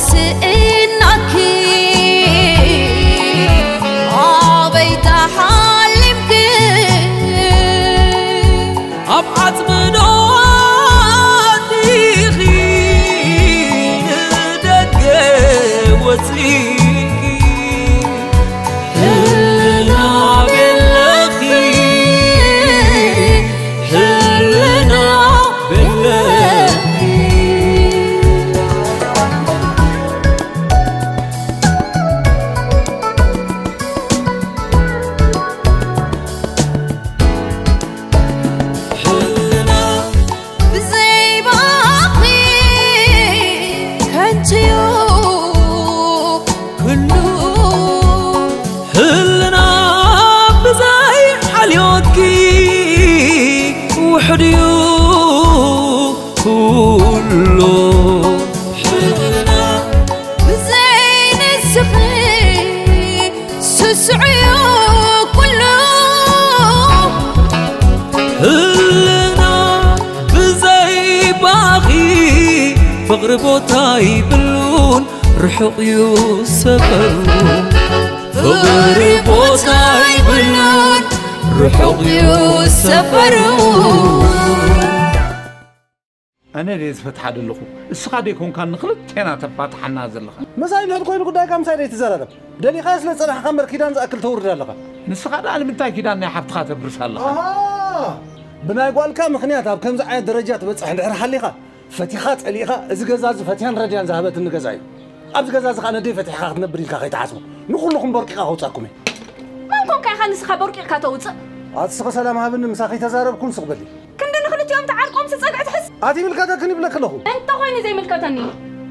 ስእናኪ ኣበይ ተሓሊምኪ? ኣብ ዓጽምዶ ኣቲኺ ንደገ ወጺእኪ? ህልና ቤለኺ፣ ህልና ቤለኺ። ህልና ብዘይ ባኺ ከንቱ'ዩ ኩሉ። ህልና ብዘይ ሓልዮትኪ ውሑድ'ዩ ኩሉ። ህልና ብዘይ ንስኺ ስሱዕ'ዩ ኩሉ። ህልና ብዘይ ባኺ ፍቕሪ ቦታ ይብሉን ርሑቕ እዩ ሰፈሩ። ፍቕሪ ቦታ ይብሉን ርሑቕ እዩ ሰፈሩ። ኣነ ድየ ዝፈትሓ ዘለኹ፣ እስኻ ደይኮንካ ንኽልቴና ተፋትሓና ዘለኻ። ምሳይ ንሕድ ኮይኑ ጉዳይካ ምሳይ ደይትዘራረብ። ደሊኻዮ ስለ ዝጸናሕካ እምበር ኪዳን ዝኣክል ተውርድ ኣለኻ። ንስኻ ደኣ ንምንታይ ኪዳን ናይ ሓፍትኻ ተብርስ ኣለኻ? ኣሃ! ብናይ ጓልካ ምኽንያት ኣብ ከምዚ ዓይነት ደረጃ ትበጽሕ እንድሕር ሃሊኻ፣ ፈቲኻ ጸሊእኻ፣ እዚ ገዛ እዚ ፈቲያን ረድያን ዝሃበትኒ ገዛ እዩ። ኣብዚ ገዛ እዚ ኸኣ ነደይ ፈቲሕኻ ክትነብር ኢልካ ከይትሓስቡ። ንኹልኹም ቦርቂኻ ከውጻኩም እየ። መን ኮንካ ኢኻ ንስኻ ቦርቂቕካ ተውጽእ? ኣቲ ስኺ ሰላም ሃብኒ፣ ምሳኺ ተዛረብኩን ስቕ በሊ። ክንዲ ንኽልቲኦም ተዓርቆም ስጸግዕ ትሕዝ። ኣቲ ይምልከተክን ይብለኪ ኣለኹ። እንተኾይኑ ዘይምልከተኒ።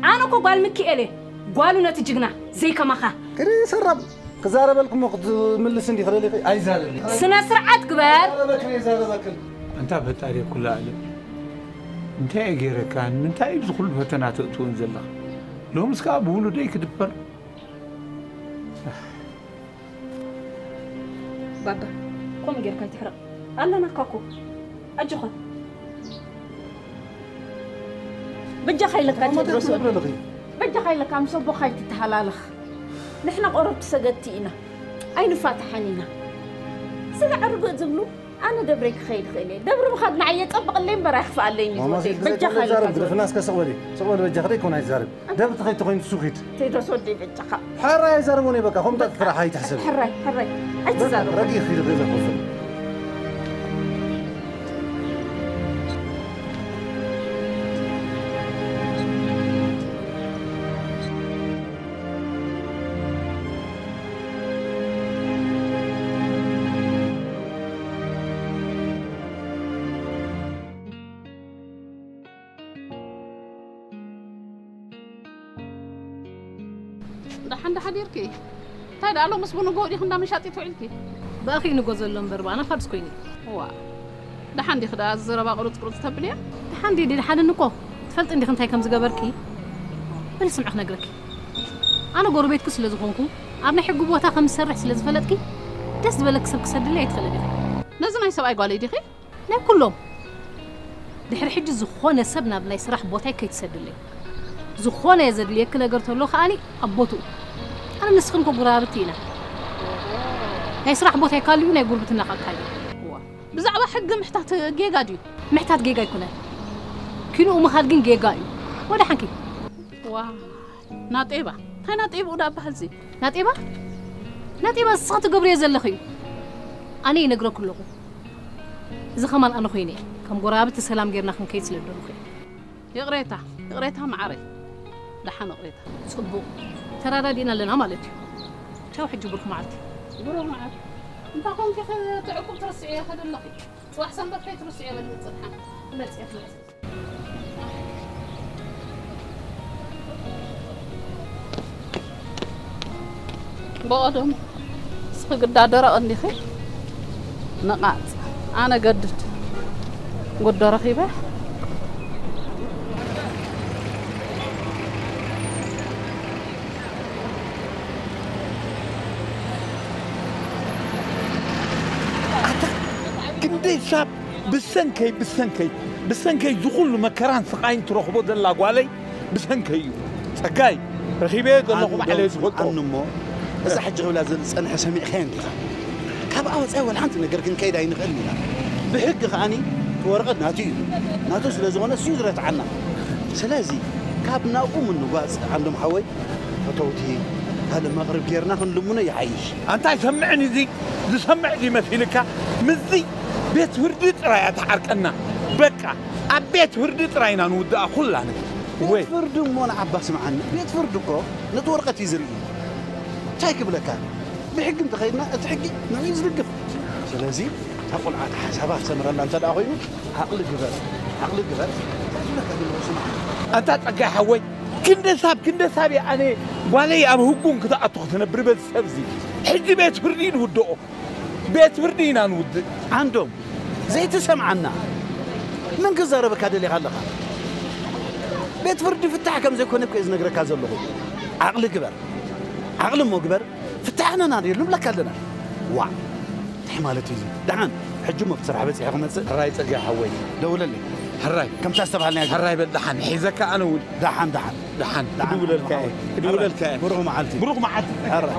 ኣነ እኮ ጓል ምኪኤል እየ። ጓሉ ነቲ ጅግና፣ ዘይከማኻ። ግዲ ሰራብ፣ ክዛረበልኩ እሞ ክትምልስ እንዲ ክደሊኺ ኣይዛረብን። ስነ ስርዓት ግበር። ይዛረበክን፣ ይዛረበክን። ኣንታ ፈጣሪ ኩሉ ዓለም። እንታይ እየ ገይረካ? ንምንታይ እዩ እዚ ኩሉ ፈተና ተእትውን ዘለኻ? ሎምስ ከኣ ብውሉደይ ክድፈር? ባባ፣ ከምኡ ጌርካ ኣይትሕረቕ። ኣለናካ እኮ። ኣጆኻ። በጃኻ ኢለካ ማማ ቴድሮስ ወዲ። ትነግረለኺ? በጃኻ ኢለካ ምስ ኣቦኻ ኣይትተሃላለኽ። ንሕና ቆረብቲ ሰገድቲ ኢና። ኣይንፋታሓን ኢና። ስለ ዕርብእ ዝብሉ ኣነ ደብረይ ክኸይድ እኽእል እየ። ደብሪ ምኻድ ንዓይ የጸብቐለይ እምበር ኣየኽፍኣለይን እዩ ማማ ዝወደይ። እስኪ በጃኻ ዘይኮነ ኢለካ ይዛረብ፣ ዝወደይ። ግደፍና እስከ ስቕ በሊ። ስቕ በሊ በጃኺ፣ ዘይኮነ ኣይትዛረብ። ደብሪ ተኸይድ ተኾይኑ ትስኺድ። ቴድሮስ ወደይ በጃኻ። ሕራይ ኣይዛረቦን እየ በቃ፣ ከምታት ስራሕ ኣይትሕሰብ። ሕራይ፣ ሕራይ። ኣይትዛረብ። ረጊ ኺድ ገዛ ኮፈል። ደሓን ዶ ሓዲርኪ? እንታይ ደኣ ሎምስ ብንግሆ ዲኺ እንዳ መሻጢ ትውዕልኪ? ብኣኺ ንጎ ዘሎ እምበር ብኣና ፋድስ ኮይኑ። እዋ፣ ደሓን ዲኺ ደኣ ዘረባ ቁርጽ ቁርጽ ተብልያ? ደሓን ድየ ደሓን እኮ። ትፈልጢ እንዲኺ እንታይ ከም ዝገበርኪ? በሊ ስምዒ ክነግረኪ። ኣነ ጎረቤትኩ ስለ ዝኾንኩ፣ ኣብ ናይ ሕጊ ቦታ ከም ዝሰርሕ ስለ ዝፈለጥኪ፣ ደስ ዝበለኪ ሰብ ክሰድለይ ኣይትኽእልን ኢኺ። ነዚ ናይ ሰብኣይ ጓለይ ዲኺ? ናይ ኩሎም። ድሕሪ ሕጂ ዝኾነ ሰብ ናብ ናይ ስራሕ ቦታይ ከይትሰድለይ። ዝኾነ ዘድልየኪ ነገር ተሎ ከኣኒ ኣብ ቦትኡ። ኣነ ንስኽን እኮ ጎረባብቲ ኢና። ናይ ስራሕ ቦታይ ካልእ እዩ፣ ናይ ጉርብትና ከኣ ካልእ እዩ። እዋ፣ ብዛዕባ ሕጊ ምሕታት ጌጋ ድዩ? ምሕታት ጌጋ ኣይኮነን። ኪንኡ ምኻድ ግን ጌጋ እዩ። ወደ ሓንኪ። ዋ፣ ናጤባ። እንታይ ናጤብኡ ደኣ በሃል እዚ? ናጤባ? ናጤባ እስኺ ትገብርዮ ዘለኺ እዩ። ኣነ ይነግረኩ ኣለኹ። እዚ ኸማን ኣነ ኾይነ እየ። ከም ጎረባብቲ ሰላም ጌርና ክንከይድ ስለ ዝደለኹ እየ። ይቕሬታ፣ ይቕሬታ መዓረይ። ደሓን ይቕሬታ። ጽቡቕ። ተረዳዲእና ኣለና ማለት እዩ። ቻው፣ ሕጂ ብሩኽ መዓልቲ። ብሩኽ መዓልቲ። እንታይ ኮንኪ ክትዕቁብ ትርስዕዮ ከደለኺ? ጽባሕ ሰንበት ከይትርስዕዮ በሊ፣ ጽንሓ። መጽኤት መዓልቲ። ብቐደሙ እስኺ ግዳ ደረቕ እንዲኺ ንቓጽ፣ ኣነ ገድድ ጉዶ ረኺበ። ኣታ ክንደይ ሳብ ብሰንከይ፣ ብሰንከይ፣ ብሰንከይ ዝኹሉ መከራን ስቓይን ትረኽቦ ዘላ ጓለይ ብሰንከይ እዩ። ጸጋይ፣ ረኺበ ዘለኹ ባዕለይ ዝፈልጦ። ኣኑ እሞ እዛ ሕጂ ክብላ ዝጸንሐ ሰሚዕካዮ እንዲኻ። ካብ ኣወጻኢ ወላ ሓንቲ ነገር ክንከይድ ኣይንኽእልን ኢና። ብሕጊ ከኣኒ እቲ ወረቐት ናቱ እዩ። ናቱ ስለ ዝኾነ እሱ እዩ ዝረትዓና። ስለዚ ካብ ናብኡ ምንጓጽ ኣንዶም ሓወይ ፈተውቲ ካልእ መቕርብ ጌርና ክንልምኖ ይሓይሽ። ኣንታ ይሰምዕን እዚ ዝሰምዕ ድዩ መሲልካ? ምስዚ ቤት ፍርዲ ጥራይ እያ ትዓርቀና። በቃ ኣብ ቤት ፍርዲ ጥራይ ኢና ንውድኣ ኩላና። ወይ ቤት ፍርዲ እሞ ንዓባ ስምዓኒ። ቤት ፍርዲ እኮ ነቲ ወረቐት እዩ ዝርኢ። እንታይ ክብለካ? ብሕጊ እንተኸይድና እቲ ሕጊ ንዕኡ እዩ ዝድግፍ። ስለዚ እታ ቆልዓ ሓሳባ ክሰምረላ እንተ ደኣ ኮይኑ ዓቕሊ ግበር፣ ዓቕሊ ግበር። እንታይ ዝብለካ ዘለኹ ስምዓኒ። ኣንታ ጸጋይ ሓወይ፣ ክንደሳብ ክንደሳብ እየ ኣነ ጓለይ ኣብ ህጉም ክትኣቱ ክትነብር በዚ ሰብዚ። ሕጂ ቤት ፍርዲ ንውድኦ። ቤት ፍርዲ ኢና ንውድእ። ዓንዶም ዘይትሰምዓና መን ክዛረበካ ደሊኻ ኣለኻ? ቤት ፍርዲ ፍታሕ ከም ዘይኮነ እኮ እየ ዝነግረካ ዘለኹ። ዓቕሊ ግበር፣ ዓቕሊ እሞ ግበር። ፍታሕና ናደሉ ንብለካ ኣለና። ዋ እንታይ ማለት እዩ እዚ? ደሓን ሕጂ እሞ ብስራሕ በፂሐ ክመፅእ። ሕራይ ፀጋ ሓወይ። ደውለለይ። ሕራይ ከምታ ዝተባሃልና ሕራይ በል ደሓን ሒዘካ ኣነ እውን። ደሓን ደሓን ደሓን ደሓን ክድውለልካ እየ። ክድውለልካ እየ። ብሩኽ መዓልቲ። ብሩኽ መዓልቲ። ሕራይ።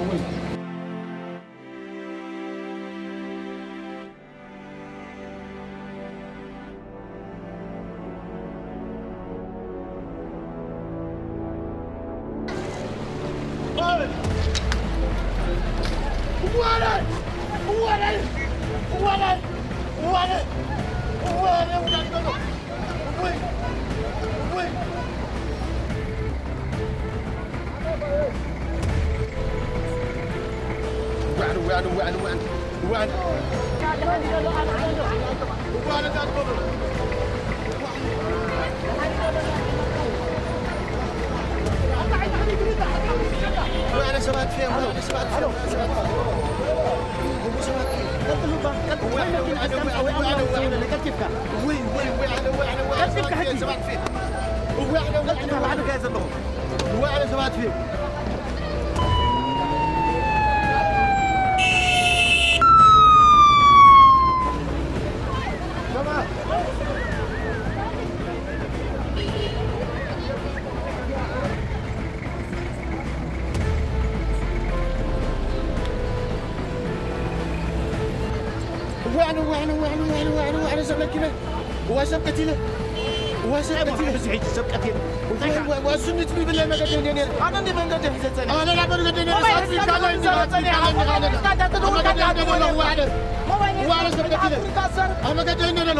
ዋዕለ ዋዕለ ዋዕለ ዋዕለ ዋዕለ ዋዕለ ሰብ ለኪመ። እዋ ሰብ ቀቲለ። እዋ ሰብ ቀቲለ። እዚ ሕጂ ሰብ ቀቲለ። እዋ እዋ እሱ ንትቢ ብለ መገዲ እንደ ነር። ኣነ እንደ መንገዲ ሕዘ ጸኒ። ኣነ ላ መንገዲ እንደ ነር። ዋዕለ ሰብ ቀቲለ። ኣብ መገዲ እንደ ነር።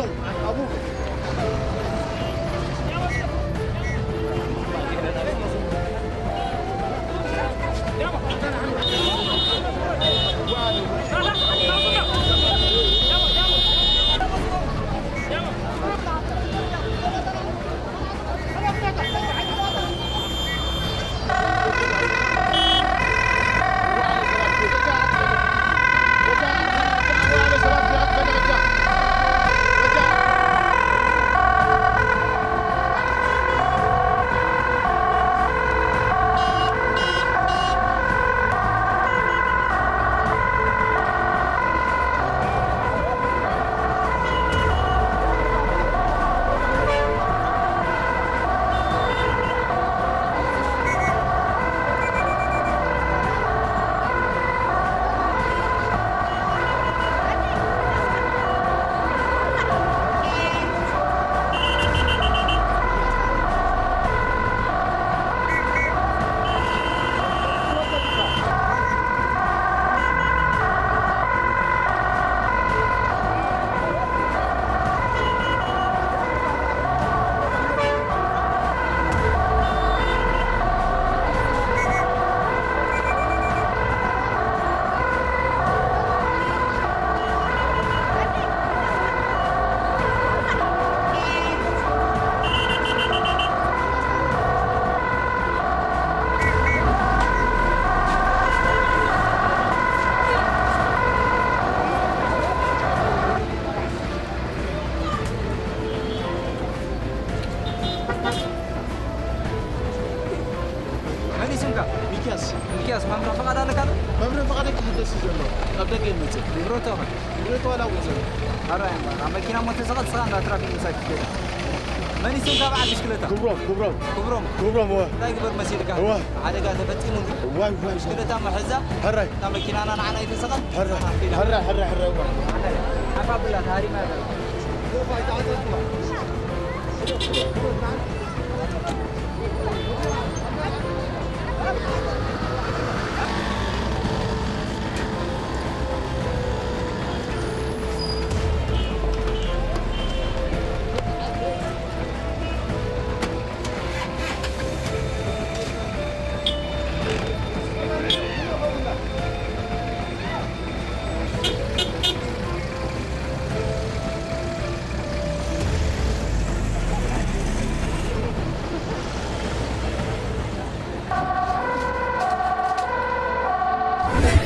መን እዩ ስምካ? ሚኪያስ። ሚኪያስ፣ መምርሒ ፍቓድ ኣለካ ዶ? መምርሒ ፍቓደይ ክሕደስ እዩ ዘሎ። ካብ ደገ ይመጽእ። ንብረቶ ኸ? ንብረቶ ዋላ ኣብኡ ዘሎ። ኣራይ እምበር፣ ኣብ መኪና እሞ ተዘቐዝኻ እንዳ ትራፊክ ምሳይ ክትገዛ። መን እዩ ስምካ በዓል ብሽክለታ? ክብሮም፣ ክብሮም። ክብሮም። ክብሮም፣ እወ። እንታይ ግበር መሲልካ? እወ። ሓደጋ ተፈጺሙ እንዲ? እዋይ፣ እዋይ፣ እዋይ። ብሽክለታ መሐዛ? ሕራይ። እታ መኪናና ንዓና ኣይተሰቐል? ሕራይ። ኣቢላ። ሕራይ፣ ሕራይ፣ ሕራይ፣ እወ። ሓፍ ኣብላ፣ ተሃሪማ ኣላ።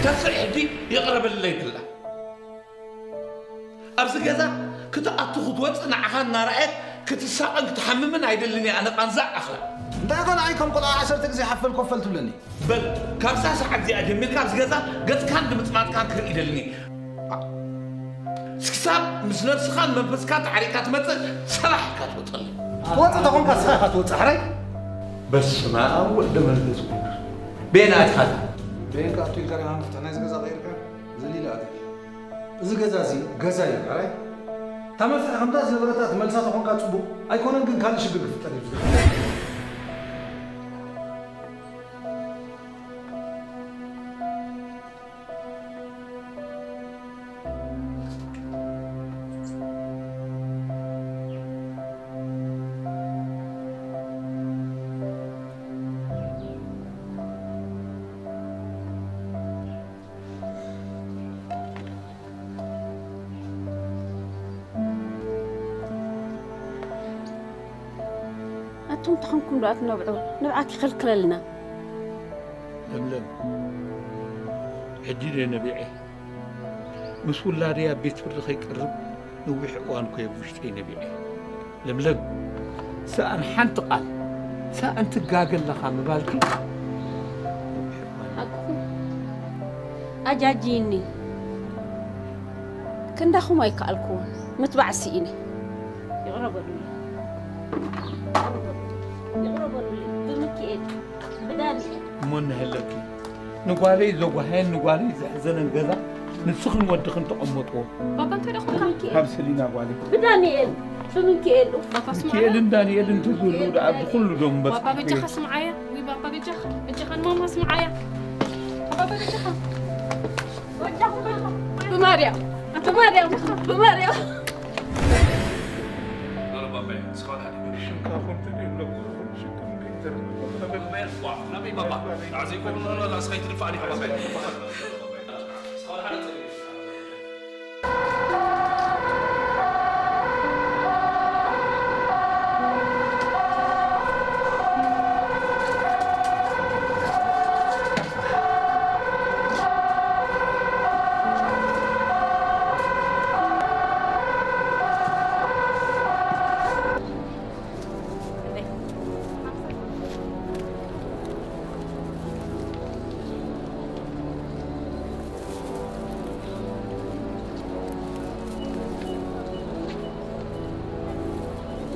ተስዕ ሕጂ ይቕረ በለይ በላ። ኣብዚ ገዛ ክትኣቱ ክትወፅእ ንዓኻ እናረኣየት ክትሳቐን ክትሓምምን ኣይደልን እየ ኣነ ቃንዛዕ ኣኽላ። እንታይ ኾነ ኣይ ከም ቆልዓ ዓሰርተ ግዜ ሓፈል ኮፈል ትብለኒ? በል ካብዛ ሰዓት እዚኣ ጀሚርካ ኣብዚ ገዛ ገፅካን ድምፅማፅካን ክርኢ ይደልን እየ። ክሳብ ምስ ነብስኻን መንፈስካን ተዓሪቕካ ትመፅእ ሰላሕ ኢልካ ትወፀለይ። ትወፅእ ተኾንካ ንስኻ ኢኻ ትወፅእ ሕራይ። በስመ ኣብ ወልደ መንፈስ ቅዱስ። ቤን ኣትኻታ? ቤን ክኣቱ ኢልካ ዲኻ መፍትሕ ናይዚ ገዛ ቀይርካ? ዘሊለ ኣትዩ። እዚ ገዛ እዚ ገዛ እዩ ሕራይ። እታ መፍትሕ ከምታ ዝነበረታ ትመልሳ ተኾንካ ፅቡቕ፣ ኣይኮነን ግን ካልእ ሽግር ክፍጠር እዩ ዝገብር። ኣቱም ተኾንኩም ዶ ኣትነብዑ ንብዓት ይኸልክለልና። ለምለም፣ ሕጂ ድየ ነቢዐ? ምስ ውላደይ ኣብ ቤት ፍርዲ ከይቀርብ ነዊሕ እዋን እኮ እየ ብውሽጠይ ነቢዐ። ለምለም፣ ሰኣን ሓንቲ ቃል፣ ሰኣን ትጋገ ኣለኻ ምባልኪ ነዊሕ እዋን። ሓቅኹም። ኣጃጅይኒ። ክንዳኹም ኣይከኣልኩዎን። ምትባዕ ስኢነ። ይቕረ በሉለይ። ይቕረ በሉለይ። ብምክኤል። ብዳንኤል። እሞ እንሀለኪ ንጓለይ ዘጓሃየን ንጓለይ ዘሕዘነን ገዛ ንስኽን ወድኽን ተቐመጥዎ። ባባ እንታይ ደኣ ኮንካ? ካብ ሰሊና ጓለይ። ብዳንኤል፣ ብምንክኤል። ባባ ስምዓያ። ሚካኤልን ዳንኤልን ተዝህልዉ ደኣ ብኹሉ ዶ ምበጽሓ ባባ በጃኻ እየ። ስምዓያ። ውይ ባባ በጃኻ፣ በጃኻ ንማማ ስምዓያ። ባባ በጃኻ። ብማርያም፣ ብማርያም፣ ብማርያም።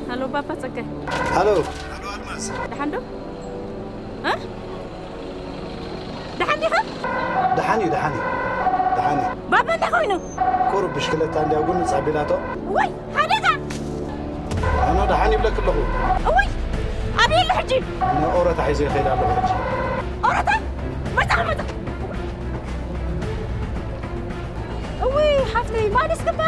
ሃሎ ባባ ጸጋይ። ሃሎ። ሃሎ ኣልማዝ። ደሓን ዶ? እ? ደሓን ዲኻ? ደሓን እዩ፣ ደሓን እዩ። ደሓን እዩ። ባባ እንታይ ኮይኑ? ቁሩብ ብሽክለታ እንድያ ጎኒ ጸቢላቶ። ወይ ሓደጋ! ኣነ ደሓን ይብለኪ ኣለኹ። እውይ! ኣበይ ኣሎ ሕጂ? ንኦረታ ሒዘ ይኸይድ ኣለኹ ሕጂ። ኦረታ? መጻ፣ መጻ። እውይ፣ ሓፍተይ፣ ማለስ ክባ?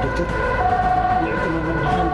ዶክተር፣ ይዕቅመ መድሓን።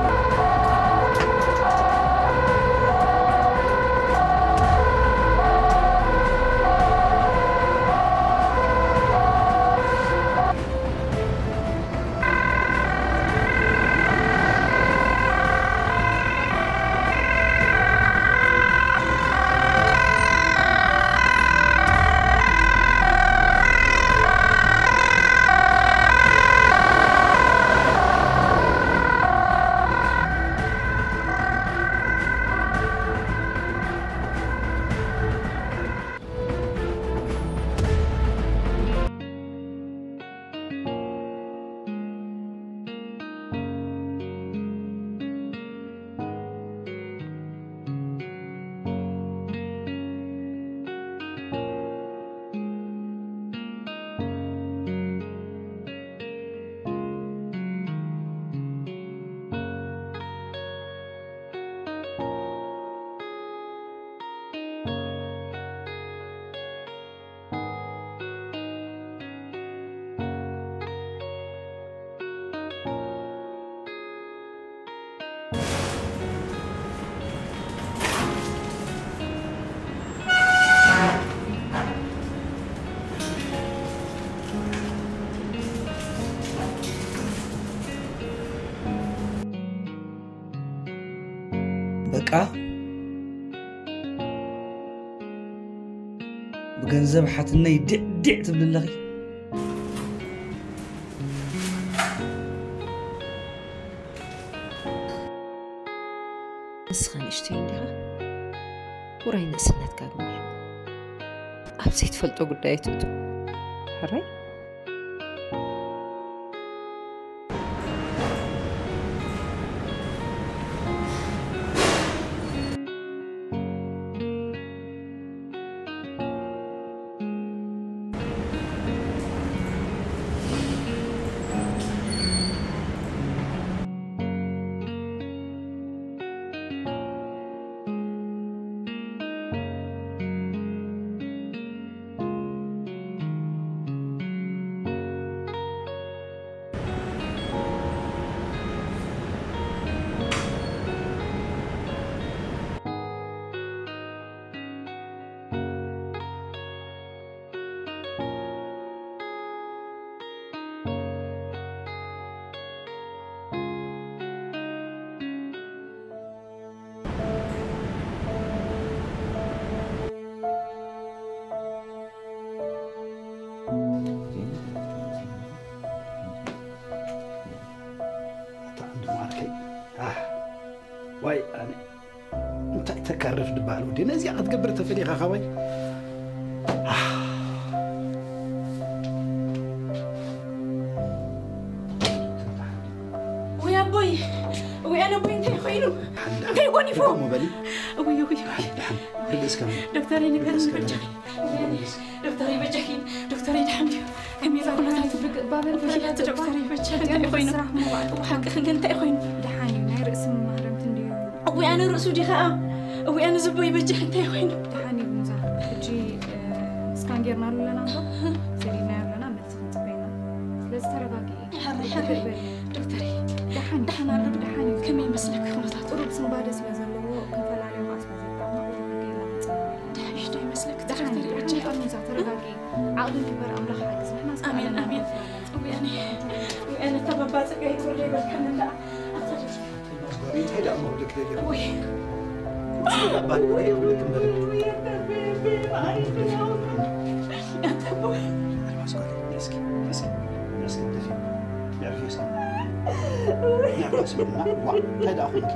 በቃ ብገንዘብ ሓትነይ ዲዕዲዕ ትብሊ ኣለኺ። ንስኻ ንእሽተይ እንዲኻ፣ ውራይ ንእስነትካ ግበር። ኣብ ዘይትፈልጦ ጉዳይ ኣይትእቱ። ሕራይ? ኣታ ዓንዲ ማርከይ። ኣህ፣ ዋይ ኣነ። እንታይ ተካርፍ ድበሃል ወዲ። ነዚኣ ክትገብር ተፈሊኻ ካባይ። ኣህ። ወይ ኣቦይ፣ ወይ ኣነ ኣቦይ እንታይ ኮይኑ? ሓንዳ። እንታይ ጎኒፎ? ደሞ በሊ። ወይ፣ ወይ፣ ወይ። ደሓን፣ ደሓን። ርግእስ ከመይ? ዶክተር ይንገር ርግእስ ከመይ? በጃ። ዶክተር ይበጃኺ፣ ዶክተር ይድሓን ድዩ? ከመይ ኩነታቱ? ብግ-፣ ባበል ውሕዳት ፈለገ ዶክተር ይበጃ፣ ፈለገ እንታይ ኮይኑ? ስራሕ መዋዕል። ሓቂ ክንገል እንታይ ኮይኑ? ደሓን እዩ፣ ናይ ርእሲ መማህረምቲ እንድዩ። እውይ፣ ኣነ ርእሱ ዲኻ? እውይ፣ ኣነ ዝቦ ይበጃኺ፣ እንታይ ኮይኑ? ደሓን እዩ፣ ሙዛ። ሕጂ፣ እ፣ ስካን ጌርናሉ ኣለና እምበር፣ ሰዲድናዮ ኣለና፣ መልሲ ክንጽበ ኢና። ስለዚ ተረጋግኢ። ሕራይ፣ ሕራይ። በሊ። ዶክተረይ፣ ደሓን እዩ። ደሓን ኣሎ ዶ? ደሓን እዩ። ከመይ ይመስለኪ ኩነታቱ? ቁሩብ ስንባደ ስለ ዘለዎ፣ ክንፈላለዮ ከኣ ስለ ዘይከኣልና፣ ቁሩብ ግዜ ኢልና ክንጽበ ኢና። ደሓን እዩ ዶ ይመስለኪ? ደሓን እዩ፣ ዶክተረይ፣ ደሓን እዩ። በጃ። ኣልሙዛ፣ ተረጋግኢ። ዓቕሊ ይግበር ኣምላኽ ሓግዝ። ንሕና ኣሜን፣ ዝከኣለና ኣሜን። ንገብር ኣለና። ውይ፣ ኣነ፣ ውይ፣ ኣነ፣ እታ ባባ ጸጋይ ትወርደይ በልካኒ እንዳ። ኣታ ዶ? ኣልማዝ ጓለይ፣ እንታይ ደኣ እሞ ክብለኪ ደልየ? ውይ። እንታይ ደኣ ባል ክብለኪ እምበር። ውይ፣ ውይ፣ ውይ፣ ኣታ ቤቢ፣ ኣይ፣ ብላው። ኣልማዝ ጓለይ፣ ነስኪ፣ ነስኪ፣ ነስኪ፣ ደፊ። የዕርፊ እስኪ። ውይ። የዕርፊ እስኪ። ዋ፣ እንታይ ደኣ ኮንኪ?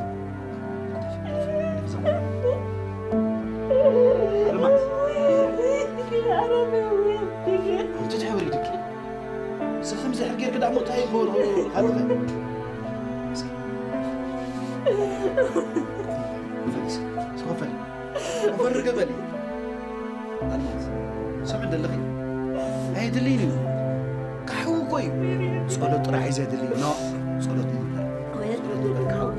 ኣንቲ ትሕብሪ ድቂ። እዚ ከምዚ ሕር ጌርክ ደኣ ሞት ኣይኮን፣ ካልእ ኸ? እስኪ ኮፈል፣ እስኪ ኮፈል። ኮፈል ርገበሊ። ኣልማዝ፣ ስምዒ ደለኺ? ኣየድልይን እዩ። ክሓዊ እኮ እዩ። ጸሎት ጥራሕ እዩ ዘድሊ። ኖ፣ ጸሎት ንግበር። ጸሎት ንግበር፣ ክሓዊ።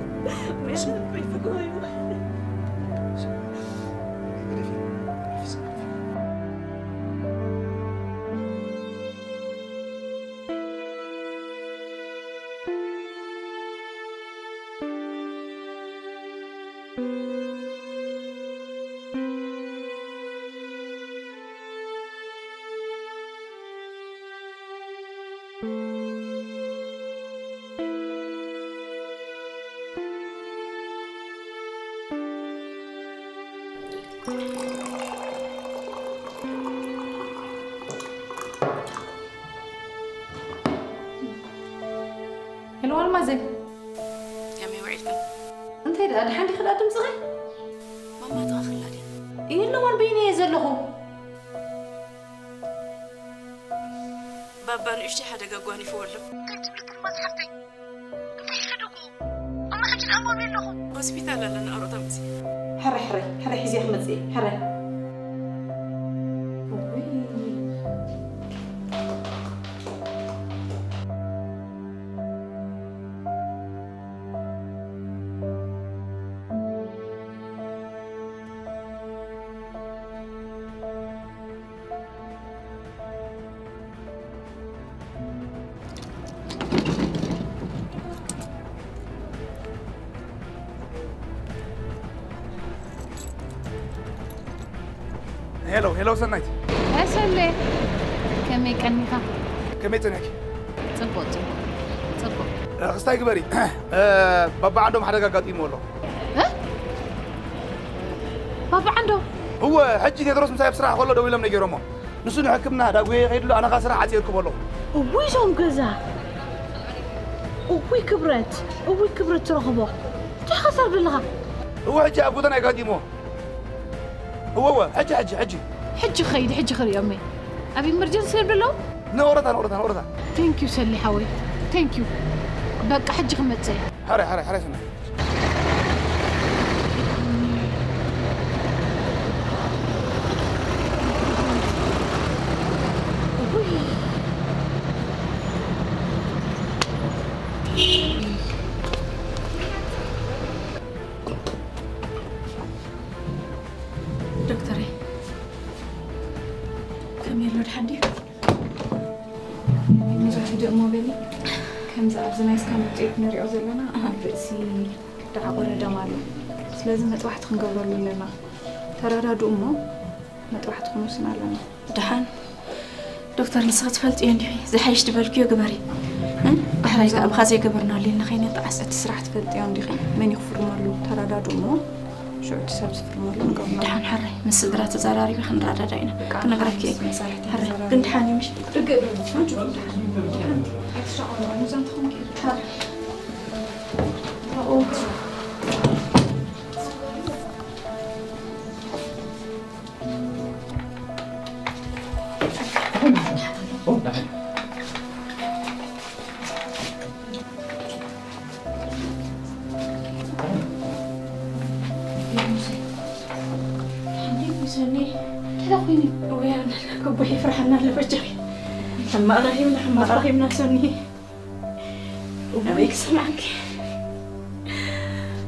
ሄሎ ኣልማዘይ። ከመይ ውዒልክን? እንታይ ደኣ፣ ደሓን ዲኺ ደኣ ድምፅኺ? ማማ ተኣኽላ ድያ? የለዋን፣ በይነይ እየ ዘለኹ። ባባ ንእሽተይ ሓደጋ ኣጓኒፍዎ ኣሎ። እንታይ ትብሊ ኩርማ ዝሓፍተይ? እንታይ ሓደጉ? ኣነ ሕጂ ደኣ ኣንባቢ ኣለኹ። ሆስፒታል ኣለና፣ ኣሮጣ መጺ። ሕራይ፣ ሕራይ፣ ሕራይ፣ ሒዘ ክመጽእ እየ፣ ሕራይ። እውይ። ሄሎ፣ ሄሎ፣ ሰናይት። ሄይ ሰሌ፣ ከመይ ቀኒኻ? ከመይ ጸኒሕኪ? ጽቡቕ፣ ጽቡቕ፣ ጽቡቕ። እ፣ ክስታይ ግበሪ። እ፣ ባባ ዓንዶም ሓደጋ ኣጋጢምዎ ኣሎ። እ? ባባ ዓንዶ። እወ፣ ሕጂ ቴድሮስ ምሳይ ኣብ ስራሕ ከሎ ደዊሎም ነጊሮሞ። ንሱ ንሕክምና ዳጉየ ይኸይድሉ፣ ኣነ ኸኣ ስራሕ ዓጽየ እርክቦ ኣለኹ። እውይ፣ እዞም ገዛ። እውይ፣ ክብረት። እውይ፣ ክብረት ትረኽቦ። እንታይ ኸሰርብ ኣለኻ? እወ፣ ሕጂ ኣብ ጎደና የጋጢሞ። እወ፣ እወ፣ ሕጂ፣ ሕጂ፣ ሕጂ። ሕጂ ኸይድ፣ ሕጂ ክርእዮም እየ። ኣብ ኢመርጀንሲ እዮም ዘለዉ? ንቕረታ፣ ንቕረታ፣ ንቕረታ። Thank you፣ ሰሊ ሓወይ። Thank you። በቃ፣ ሕጂ ክመጽእ እየ። ሓራይ፣ ሓራይ፣ ሓራይ፣ ሰናይ። ዶክተረይ፣ ከመይ ኣሎ፣ ደሓን ድዩ? ብዙሕ ህድእ እሞ በሊ። ከምዚ ኣብዚ ናይ ስካን ውፅኢት ንሪኦ ዘለና፣ ኣብ ርእሲ ደዓቖረ ደም ኣሎ። ስለዚ መጥባሕቲ ክንገብረሉ ኣለና። ተረዳድኡ እሞ መጥባሕቲ ክንውስን ኣለና። ደሓን ዶክተር፣ ንስኺ ትፈልጥዮ እንዲኺ፣ ዝሓይሽ ዝበልክዮ ግበሪ። እ? ብሕራይ ከኣ ኣብኻ ዘይገበርናሉ ኢልና ከይነጣዕስ። እቲ ስራሕ ትፈልጥዮ እንዲኺ፣ መን እዩ ክፍርመሉ? ተረዳድኡ እሞ ሽዑ እቲ ሰብ ዝፍርመሉ ንገብሮ። ደሓን ሕራይ፣ ምስ ስድራ ተዘራሪበ ክንረዳዳ ኢና። በቃ፣ ክነግረኪ እየ። ምስ መሳርሕቲ ሕራይ፣ ተዘራሪበ። ግን ደሓን እዩ ምሽ? ርግእ በሉ። ኣጆኹም ደሓን። ኣይትሻቐሉ፣ ኣይትሻቐሉ። ኣይትሻቐሉ። ሕማቕ ረኺብና፣ ሕማቕ ረኺብና ሶኒ። ኣበይ ክሰምዓኪ?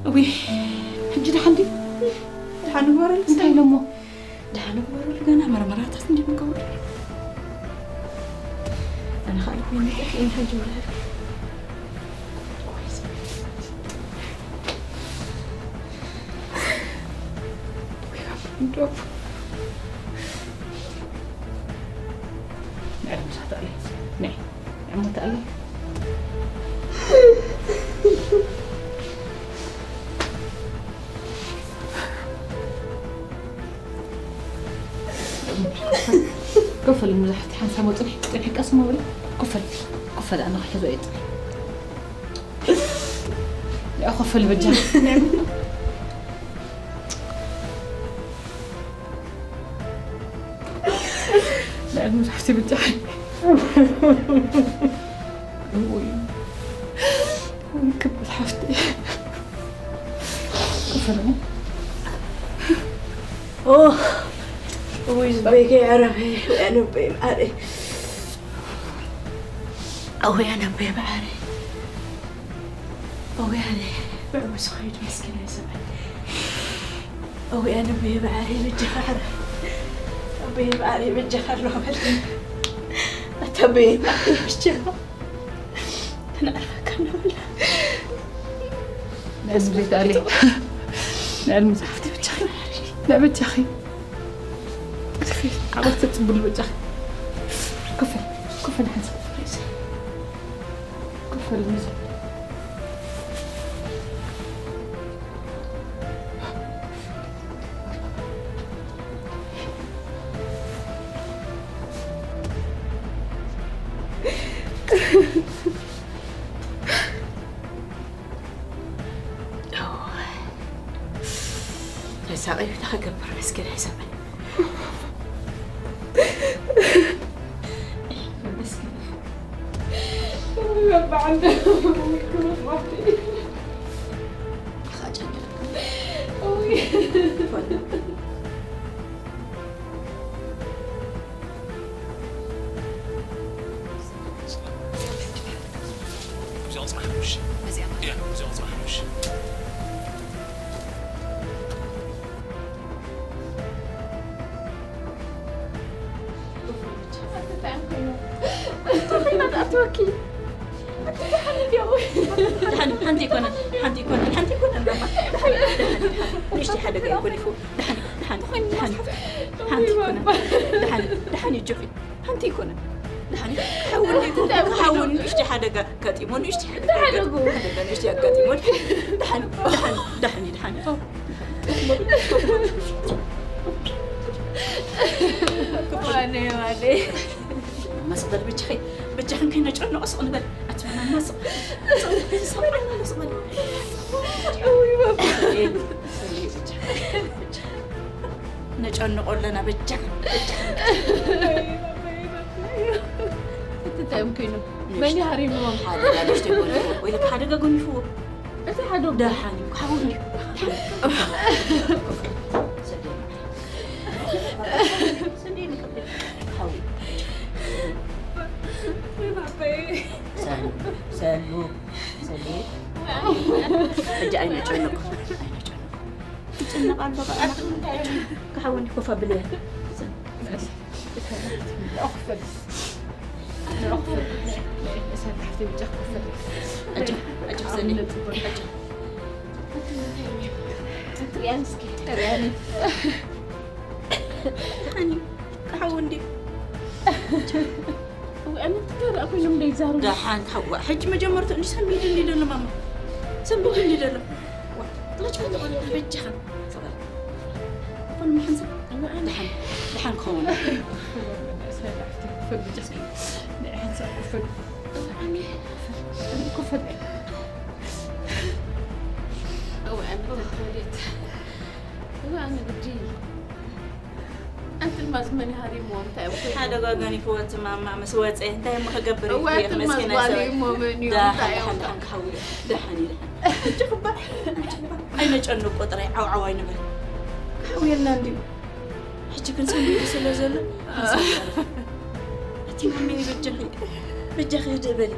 እውይ፣ ሕጂ ደሓን ድዩ? ደሓን ግበረሉ። እንታይ ኢሎሞ? ደሓን ግበረሉ፣ ገና መርመራታት እንድዩ ንገብረሉ። ኣነ ኸኣ ልበይ ነጢርኪ እየ ሕጂ ወላዲ። ንዕድ ምሳሕ ተቕሊ። ነይ። ንዕሞ ተቕሊ። ኮፈል፣ ብዙሕ ሓንሳብ ጽንሒ፣ ጽንሒ ቀስ ሞ በሊ። ኮፈል፣ ኮፈል፣ ኣነ ክሕዞ እየ ጽንሒ። ያ ኮፈል በጃ። ንዕድ ምሳሕ ትብጃ። እውይ። እውይ፣ ክብር ሓፍተይ። ክፍል ነው። ኦ፣ እውይ፣ ዝበይከ ያረበ፣ ያነበይ ማሪ። ኣወ ያነበይ ማሪ። ኣወ ያነ፣ ብዕውስ ኸይድ መስኪና ይሰብሐ። ኣወ ያነበይ ማሪ፣ በጃኻ። ኣበይ ማሪ፣ በጃኻ፣ ኣለዋ በል። ኣታ ኣበይ ማሪ፣ በጃኻ። ተናዕርፈካ ነብላ። ንዕልሚ ዘይተኣልየ። ንዕልሚ ዝሓፍቲ ብቻ። ንዕ በጃኺ። ክትፊ፣ ዓወት ተጽብሉ በጃኺ። ኮፈል፣ ኮፈል ሓንሳብ። ኮፈል ምዝ። ተሳቒ እንታይ ክገብር መስኪን ኣይሰማይ። ሓንቲ ኣይኮነን፣ ሓንቲ ኣይኮነን፣ ሓንቲ ኣይኮነን። ንእሽተይ ሓደጋ እዩ ኮሊፉ። ደሓን፣ ደሓን፣ ደሓን። ሓንቲ ኣይኮነን። ደሓን፣ ደሓን እዩ ጆፊ። ሓንቲ ኣይኮነን። ደሓን እዩ። ክሓውን እዩ። ክሓውን ንእሽተይ ሓደጋ ኣጋጢሞ፣ ንእሽተይ ሓደጋ ኣጋጢሞ። ሓደጋ ንእሽተይ ኣጋጢሞ። ደሓን፣ ደሓን፣ ደሓን እዩ፣ ደሓን እዩ። ዋኔ ዋኔ መስበል ብቻኸይ ብቻኸን ከይነጨነቆ ስቕ ንበል ኣትመናና ስቕ ስቕ በል ስቕ በል። ነጨንቆ ኣለና በጃ። እንታይ እዮም ኮይኖም? መን ይሃሪምዎም? ሓደጋ ደሽተ ጎኒፉ ወይ ለካ ሓደጋ ጎኒፉዎ። እቲ ሓደ ደሓን እዩ ካብኡ እዩ። ሰሉ ሰሉ ሕጂ ኣይነጨንቁ ኣይነጨንቁ ትጨነቕ ኣሎ። ክሓወኒ ኮፍ ኣብለያ። ደሓን ሓዋ ሕጂ መጀመርታ እንዲ ሰንቢድ እንዲ ደሎ ማማ ሰንቢድ እንዲ ደሎ ጥለጭ በጃኻ ሰባል ዝኾን ምሓንሰብ ደሓን ደሓን ክኸውን ሓደ ጓጋኒ ክወት ማማ ምስ ወፀ እንታይ ሞ ክገብር እዋት መስኪና ማዝባሊ ሞመን እዩ እንታይ ደሓን ደሓን ክሓውዮ ደሓን እዩ ደሓን ሕጂ ክባ ኣይነጨንቅ ቆጥራይ ዓውዓው ኣይንበል ክሓውየልና እንድዩ ሕጂ ግን ሰሚዑ ስለ ዘሎ እቲ ማመይ በጃኺ በጃኺ ህድእ በሊ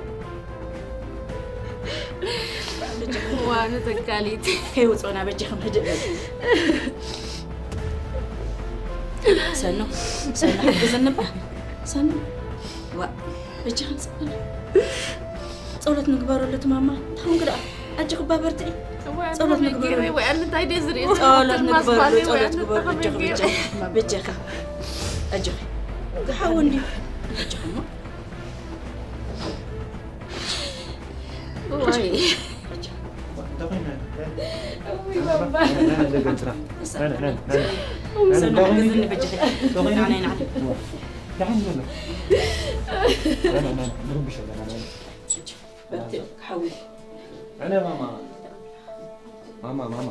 ዋኑ ተካሊት ከይውፅኦና በጃኹም ህድእ በሊ ሰኑ ሰኑ ሓግዝኒ እባ ሰኑ ዋ በጃኹም ፅበሉ ፀሎት ንግበረሉ እቲ ማማ እንታይ ኮንክ ደኣ ኣጆኺ እባ በርትዒ ጸሎት ንግበረሉ። ወይ ኣነ እንታይ ድየ ዝርኢ ጸሎት ንግበረሉ። ጸሎት ግበሩ። በጃኺ በጃኺ ኣጆኺ ክሓዊ እንዲ ኣጆኺ እሞ ኣነ ማማ ማማ ማማ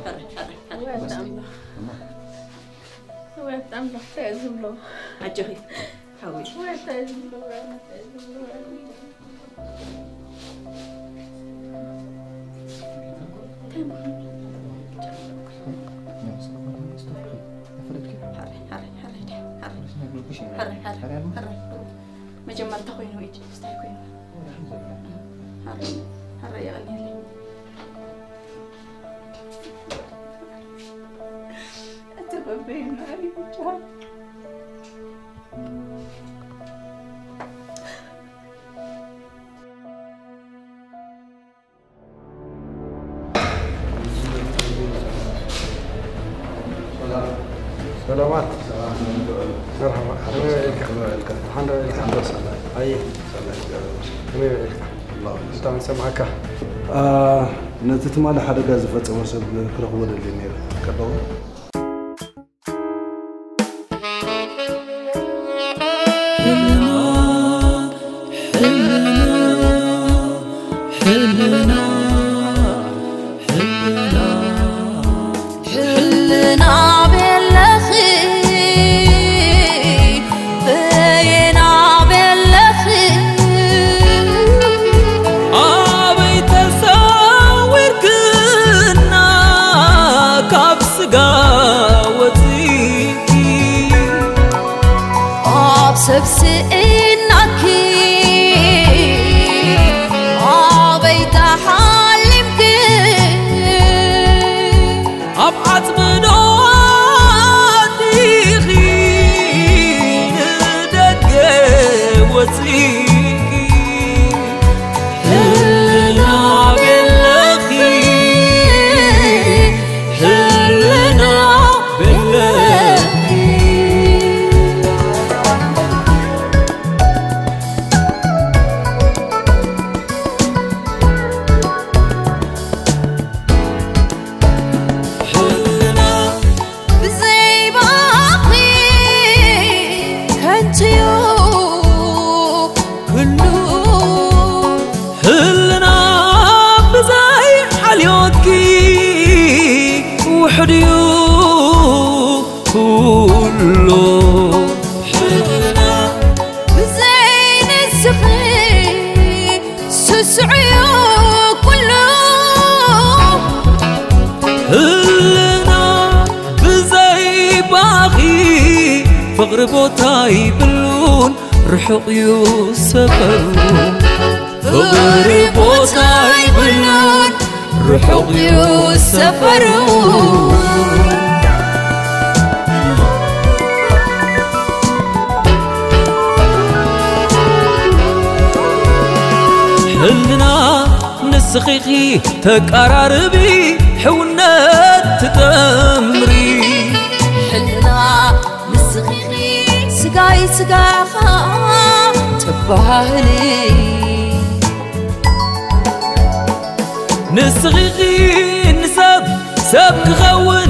ኣጆኺ ሓዊ መጀመርታ ኮይኑ ኢድ ስታይ ኮይኑ ሓረ የቐኒለይ እቲ በበይ ማሪ ብቻ ሰላማት መርሓባ ከመይ ውዒልካ ሓንዳ ውዒልካ ሓንዳ ሰናይ ኣየ ከመይ ውዒልካ እንታይ ንሰምዓካ ነቲ ትማሊ ሓደጋ ዝፈጸመ ሰብ ክረኽቦ ደልየ ነይረ ከለኹ ውሕድ እዩ ኩሉ። ሕልና ብዘይ ንስኺ ስሱዕ እዩ ኩሉ። ህልና ብዘይ ባኺ ፍቕሪ ቦታ ይብሉን ርሑቕ እዩ ሰፈሩ። ፍቕሪ ቦታ ይብሉን ርሑቕ እዩ ሰፈሩ። ሕልና ንስኺኺ ተቃራርቢ ሕውነት ትጠምሪ። ሕልና ንስኺኺ ስጋይ ስጋኻ ተባህሊ። ንስኺኺ ንሰብ ሰብ ክኸውን